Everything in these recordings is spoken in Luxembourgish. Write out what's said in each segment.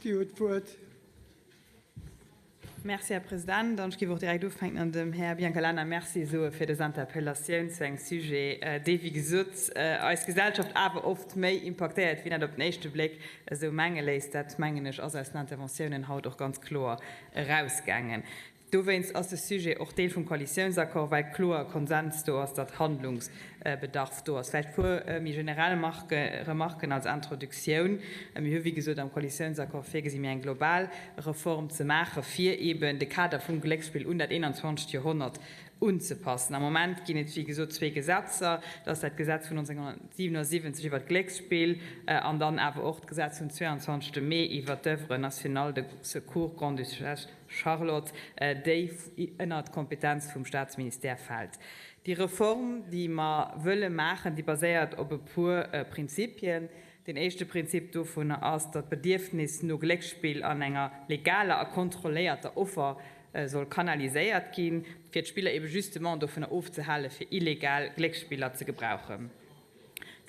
Dir hutt d'Wuert. Merci, Här President. An ech géif och direkt ufänken an dem Här Biancalana Merci soe fir dës Interpellatioun zu engem Sujet, dee, wéi gesot, eis Gesellschaft awer oft méi impaktéiert, wéi dat op den éischte Bléck esou menge léisst. Dat, mengen ech, ass aus den Interventiounen haut och ganz kloer erausgaangen. Dowéinst ass de Sujet och Deel vum Koalitiounsaccord, well kloer Konsens do ass, datt Handlungsbedarf do ass. Vläicht e puer méi generell Remarken als Introduktioun. Mir hu wéi gesot am Koalitiounsaccord virgesi mir eng global Reform ze maache fir eeben de Kader vum Glécksspill un dat 21. Joerhonnert unzepassen. Am Moment ginn et wéi gesot zwee Gesetzer, dat ass dat Gesetz vun 1977 iwwert d'Glécksspill an dann awer och d'Gesetz vum 22. Mee iwwert d'Oeuvre nationale de secours grand-duchesse Charlotte, déi ënnert d'Kompetenz vum Staatsministère fält. Déi Reform, déi mer wëlle maachen, déi baséiert op e puer Prinzipien. Deen éischte Prinzip dovunner ass, datt d'Bedierfnis no Glécksspill an enger legaler a kontrolléierter Offer soll kanaliséiert ginn, fir d'Spiller ebe justement dovunner ofzehale fir illegal Glécksspiller ze gebrauchen.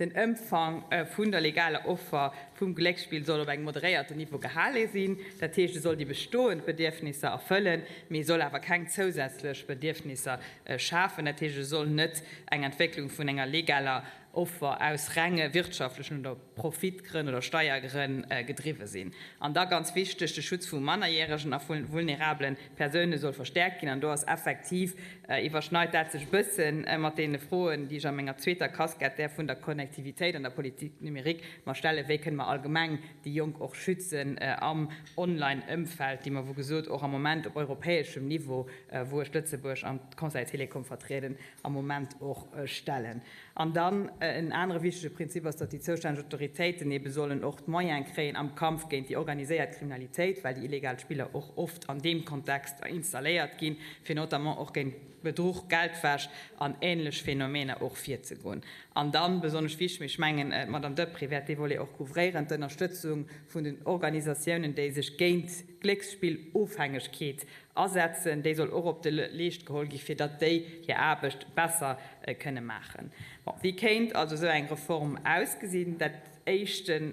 Den Ëmfang vun der legaler Offer vum Glécksspill soll op engem moderéierten Niveau gehale sinn. Dat heescht, e soll déi bestoend Bedierfnisser erfëllen, mee e soll awer keng zousätzlech Bedierfnisser schafen. Dat heescht, e soll net eng Entwécklung vun enger legaler Offer aus renge wirtschaftlechen oder Profitgrënn oder Steiergrënn gedriwwe sinn. An da ganz wichteg, de Schutz vu Mannerjäregen a vu vulnerabele Persoune soll verstäerkt ginn. An do ass effektiv, iwwerschneit dat sech e bësse mat deene Froen, déi ech a menger zweeter Casquette, där vun der Connectivitéit an der Politique numérique, mer stellen, Wéi kënne mer allgemeng déi Jonk och schützen am Online-Ëmfeld, déi mer, wou gesot, och am Moment op europäeschem Niveau, wou ech Lëtzebuerg am Conseil Télécom vertrieden, am Moment och stellen. An dann en anere wichtege Prinzip ass, datt déi zoustänneg Autoritéiten eebe sollen och d'Moyene kréien am Kampf géint déi organiséiert Kriminalitéit, well déi illegal Spiller och oft an deem Kontext installéiert ginn, fir notamment och géint Bedruch, Geldwäsch an ähnlech Phänomener och virzegoen. An dann, besonnesch wichteg, mee ech mengen, d'Madame Deprez wäert dee Volet och couvréieren, d'Ënnerstëtzung vun den Organisatiounen, déi sech géint d'Glécksspillofhängegkeet asetzen, déi soll och op de Leescht geholl gi fir datt déi hir Aarbecht besser kënne maachen. Bon, wéi kéint also esou eng Reform ausgesinn? Dat éischten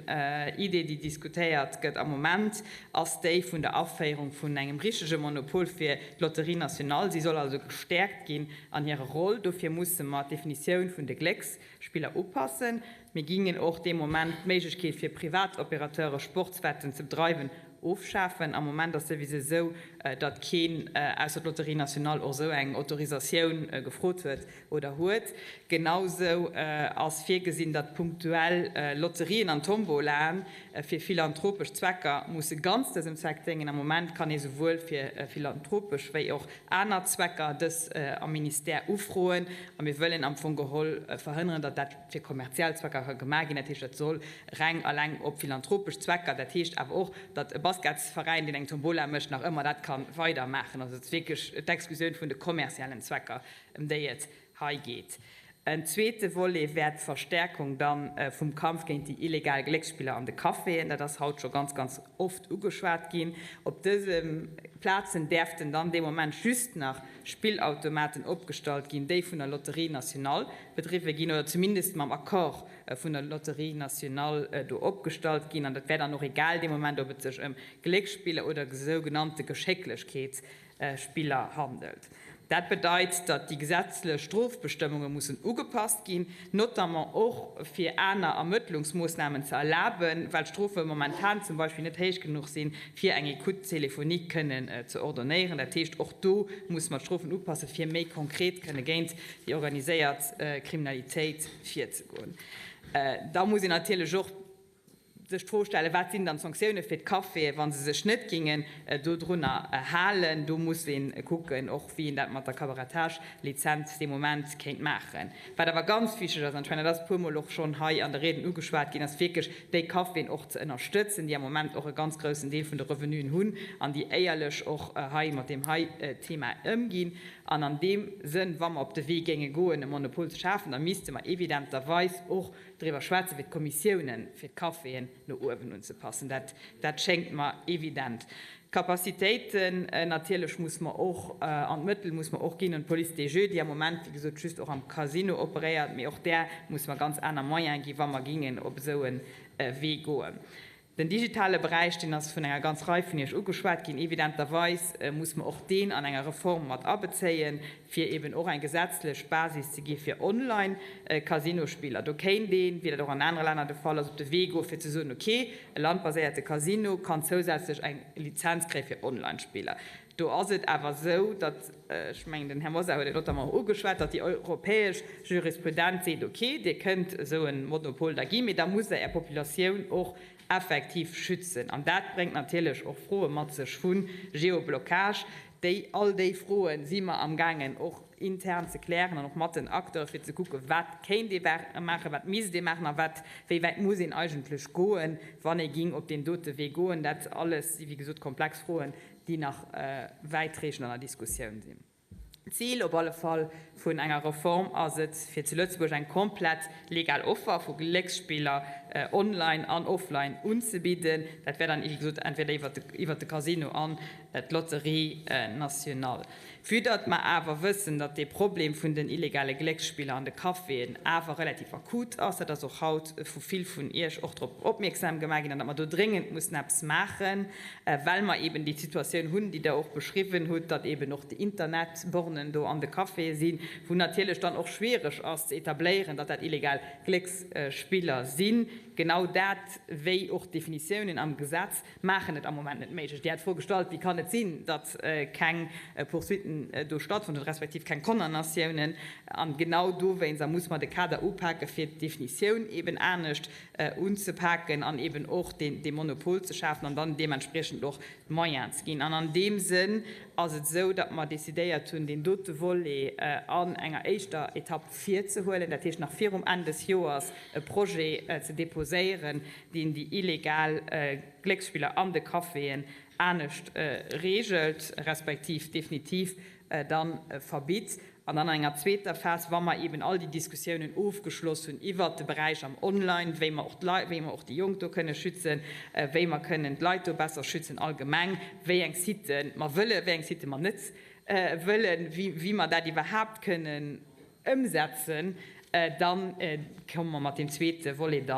Idee, déi diskutéiert gëtt am Moment, ass déi vun der Aféierung vun engem richtege Monopol fir d'Loterie nationale. Si soll also gestäerkt ginn an hirer Roll. Dofir musse mer d'Definitioun vun de Glécksspiller upassen. Mir gingen och dee Moment d'Méiglechkeet fir privat Opérateure Sportswetten ze bedreiwen ofschafen. Am Moment ass souwisou esou, datt keen ausser d'Loterie Nationale och esou eng Autorisatioun gefrot huet oder huet. Genau esou ass virgesinn, datt punktuell Lotterien an Tombolaen fir philanthropesch Zwecker musse ganz dësem Zweck déngen. Am Moment kann ee souwuel fir philanthropesch wéi och aner Zwecker dës am Ministère ufroen a mir wëllen am Fong geholl verhënneren, datt dat fir kommerziell Zwecker ka gemaach ginn. Dat heescht, dat soll reng alleng op philanthropesch Zwecker, dat heescht awer och, datt e Basketsveräin, deen eng Tombola mécht, nach ëmmer dat ka weidermaachen. Also et ass wierklech d'Exklusioun vun de kommerziellen Zwecker, ëm déi et hei geet. En zweete Volet wär d'Verstärkung dann vum Kampf géint déi illegal Glécksspiller an de Caféen. Dat ass haut scho ganz, ganz oft ugeschwat ginn. Op dëse Plazen däerften dann dee Moment just nach Spillautomaten opgestallt ginn, déi vun der Loterie Nationale bedriwwe ginn oder zumindest mam Accord vun der Loterie Nationale do opgestallt ginn. An dat wär dann och egal dee Moment, ob et sech ëm Glécksspiller oder sougenannte Geschécklechkeetsspiller handelt. Dat bedeit, datt déi gesetzlech Strofbestëmmunge mussen ugepasst ginn, notamment och fir aner Ermëttlungsmoossnamen ze erlaben, well d'Strofe momentan zum Beispill net héich genuch sinn, fir eng Écoute téléphonique kënnen ze ordonnéieren. Dat heescht, och do musse mer d'Strofen upassen, fir méi konkret kënne géint déi organiséiert Kriminalitéit virzegoen. Da muss een natierlech och sech d'Fro stellen, Wat sinn dann d'Sanktioune fir d'Caféen, wa se sech net gingen dodrunner halen? Do muss ee kucken, och wéi een dat mat der Cabaretage-Lizenz dee Moment kéint maachen. Wat awer ganz wichteg ass, an ech mengen, dat ass e puermol och schonn hei an de Rieden ugeschwat ginn, ass wierklech déi Caféen och ze ënnerstëtzen, déi am Moment och e ganz groussen Deel vun de Revenuen hunn an déi éierlech och hei mat deem hei Thema ëmginn. An an deem Sënn, wa mer op de Wee géinge goen, e Monopol ze schafen, da misste mer evidenterweis och driwwer schwätzen, fir d'Kommissiounen fir d'Caféen no uewen unzepassen. Dat, dat schéngt mer evident. D'Capacitéiten natierlech muss mer och, an d'Mëttel muss mer och ginn un d'Police des Jeux, déi am Moment, wéi gesot, just och am Casino operéiert, mee och där muss mer ganz aner Moyene ginn, wa mer gingen op esou e Wee goen. Den digitale Beräich, deen ass vun enger ganz Rei vun Iech ugeschwat ginn. Evidenterweis muss mer och deen an enger Reform mat abezéien, fir eben och eng gesetzlech Basis ze gi fir Online-Casinospiller. Do kéint een, wéi dat och an anere Länner de Fall ass, op de Wee goen, fir ze soen, okay, e landbaséierte Casino kann zousätzlech eng Lizenz kréie fir Online-Spiller. Do ass et awer esou, datt, ech mengen, den Här Mosar huet et notamment och ugeschwat, datt déi europäesch Jurisprudenz seet, okay, Dir kënnt esou e Monopol da ginn, mee da musst Der Är Populatioun och effektiv schützen. An dat bréngt natierlech och Froe mat sech vu Geoblocage. Déi, all déi Froe si mer amgaangen och intern ze klären an och mat den Acteure fir ze kucken, wat kéint ee maachen, wat misst ee maachen a wat, wéi wäit muss een eigentlech goen, wann ee ging op deen dote Wee goen. Dat alles si wéi gesot komplex Froen, déi nach wäitreechend an der Diskussioun sinn. D'Zil op alle Fall vun enger Reform ass et, fir zu Lëtzebuerg eng komplett legal Offer vu Glécksspiller online an offline unzebidden. Dat wär dann, wéi gesot, entweder iwwert de Casino an d'Lotterie nationale. Vue datt mer awer wëssen, datt dee Problem vun den illegale Glécksspiller an de Caféen awer relativ akut ass, dat ass och haut vu vill vun Iech och drop opmierksam gemaach ginn, an datt mer do dréngend mussen eppes maachen, well mer eeben déi Situatioun hunn, déi Der och beschriwwen hutt, datt eeben och déi Internetbornen do an de Caféë sinn, wou natierlech dann och schwiereg ass ze etabléieren, datt dat illegal Glécksspiller sinn. Genau dat, wéi och d'Definitiounen am Gesetz, maachen et am Moment net méiglech. Dir hat d'Fro gestallt, Wéi kann et sinn, datt keng Poursuitten do stattfonnt hunn, respektiv keng Condamnatiounen? An genau dowéinster muss mer de Kader upaken, fir d'Definitioun eeben anescht unzepaken an eeben och dee Monopol ze schafen an dann deementspriechend och d'Moyens ze ginn. An an deem Sënn ass et esou, datt mer decidéiert hunn, deen dote Volet an enger éischter Etapp virzehuelen, dat heescht nach virum Enn des Joers e Projet ze deposéieren, deen déi illegal Glécksspiller an de Caféen anescht reegelt, respektiv definitiv da verbitt. An dann an enger zweeter Phas, wa mer eeben all déi Diskussiounen ofgeschloss hunn iwwert de Beräich am Online, wéi mer och d'Leit, wéi mer och déi Jonk do kënne schützen, wéi mer kënnen d'Leit do besser schützen allgemeng, wéi eng Siten mer wëllen, wéi eng Site mer net wëllen, wéi mer dat iwwerhaapt kënnen ëmsetzen, da komme mer mat deem zweete Volet da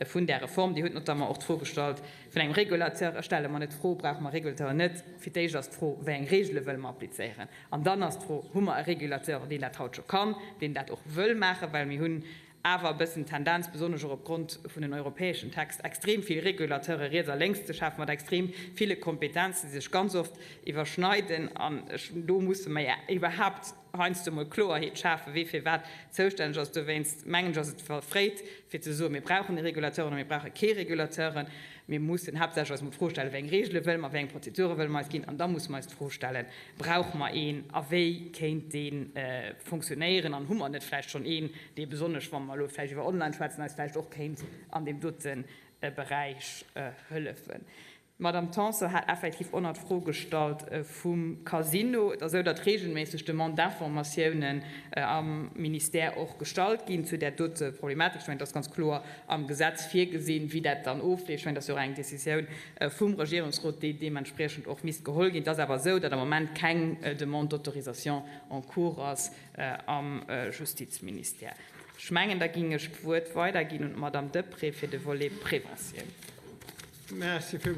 vun där Reform. Dir hutt notamment och d'Fro gestallt vun engem Régulateur. Ech stelle mer net d'Fro, Brauche mer e Régulateur oder net? Fir d'éischt ass d'Fro, Wéi eng Regele wëlle mer applizéieren? An dann ass d'Fro, Hu mer e Régulateur, deen dat haut scho kann, deen dat och wëll maachen? Well mir hunn awer e bëssen d'Tendenz, besonnesch och opgrond vun den europäeschen Text, extrem vill Regulateure riets a lénks ze schafen, mat extrem ville Kompetenzen, déi sech ganz oft iwwerschneiden. An do musse mer iwwerhaapt heiansdo mol Kloerheet schafen, wee fir wat zoustänneg ass. Dowéinst mengen ech, ass et verfréit, fir ze soen, mir brauchen e Regulateur oder mir brauche kee Regulateur. Mir mussen haaptsächlech eis emol d'Fro stellen, wéi eng Regele wëlle mer, wéi eng Prozedure wëlle mer eis ginn. An da musse mer eis d'Fro stellen, Brauche mer een a wéi kéint dee fonctionnéieren? An hu mer net vläicht schonn een, dee besonnesch, wa mer elo vläicht iwwer online schwätzen, eis vläicht och kéint an deem dote Beräich hëllefen? D'Madame Tanson hat effektiv och nach d'Fro gestallt vum Casino. Et ass esou, datt regelméisseg Demandes d'informatiounen am Ministère och gestallt ginn zu där dote Problematik. Ech mengen, et ass ganz kloer am Gesetz virgesinn, wéi dat dann ofleeft. Ech mengen, et ass jo och eng Décisioun vum Regierungsrot, déi deementspriechend och misst geholl ginn. Et ass awer esou, datt am Moment keng Demande d'autorisation en cours ass am Justizministère. Ech mengen, da géing ech d'Wuert weiderginn un d'Madame Deprez fir de Volet Préventioun. Merci villmools.